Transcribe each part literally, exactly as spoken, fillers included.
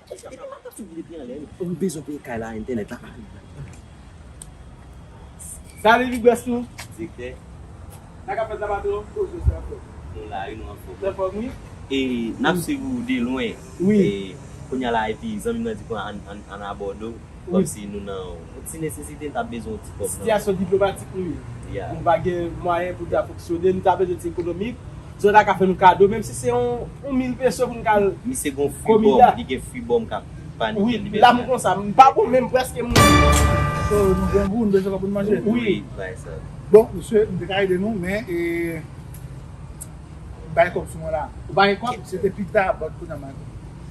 Epi m ap sou depi anlè, m bezwen peye kay la, entènèt la pa rive. Salut, Big Boss nou. Direktè. Sa k ap fèt la, patron? Poze sa, frè. Nou la, wi, nou anfòm. Anfòm, wi. E n ap swiv ou de lwen. Wi. E kounye a la, epi zanmi m nan di pou an, an, an abòde w. Wi. Kòmsi nou nan yon ti nesesite, n t ap bezwen yon ti kòb nan. Sitiyasyon diplomatik nou ye. Ya. Nou pa gen mwayen pou ta fonksyone, nou ta bezwen ti ekonomi. Zòt la ka fè nou kado, menm si se yon, yon mil peso pou n ka al. Misye gon fribòm, li gen fribòm k ap panike. Wi, li la m konsa, m pa bon menm prèske moun. So, nou grangou, nou bezwen kòb pou n manje. Wi. Wi, bay sa. Bon, mesye, m te ka ede nou, men, e, bay kòb sou mwen la. Ou bay kòb? Se te pita, but kounye a m bay kòb.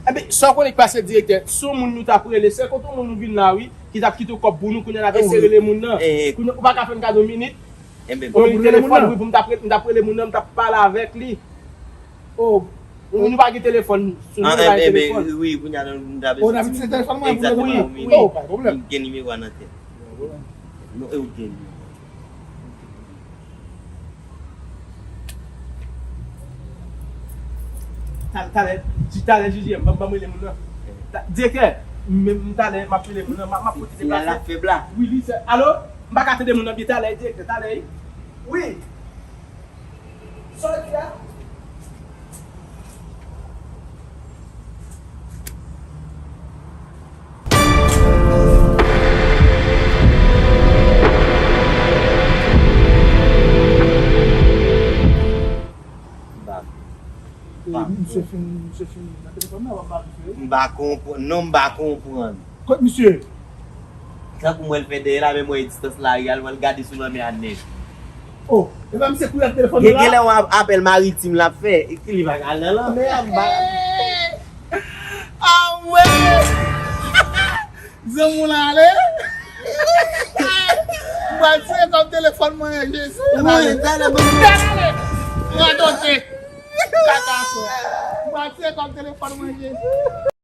Enben, sa w konnen k pase direktè, se yon moun nou t ap rele, se kote yon moun nou vin la, wi, ki t ap kite w kòb pou nou, kounye a n ap eseye rele moun nan. Kounye a, ou pa ka fè n kado minit? Enben, ou gen telefòn, wi, pou m t ap re-, m t ap rele moun nan, m t ap pale avèk li. Oh. Nou, nou pa gen telefòn, sou nou pa gen telefòn. Wi, kounye a nou, nou ta bezwen ti telefòn mwen pou nou. Egzakteman, wi. Oh, pa gen pwoblèm. M gen nimewo a nan tèt. Non, e ou gen nimewo. Ta-, talè, di talè, J J M, ban m, ban m rele moun nan. Ta-, direktè, m, m talè, m ap rele moun nan, m ap, m ap pote deplase. Wi, li se, alo? M pa ka tande moun nan byen, talè, direktè, talè. Wi. Sa w di a? M pa, m pa konprann. Misye fin, misye fin nan telefòn nan, w ap ba misye. M pa konprann. Non, m pa konprann. Kot misye? Tankou m wè l fè dèyè la, men m wè distans la, y al, m al gade sou lanmè a nèt. Oh, e pa misye kouri ak telefòn nan la? Gen, gen lè yon ap-, apèl maritim l ap fè, e ki li pa ka al nan lanmè a, m pa. Ah, wè! Zanmi w la ale? M pral tire kòb telefòn mwen, Jezi. Wi, talè, bon. Talè! Radote! Kaka, frè. M pral tire kòb telefòn mwen, Jezi.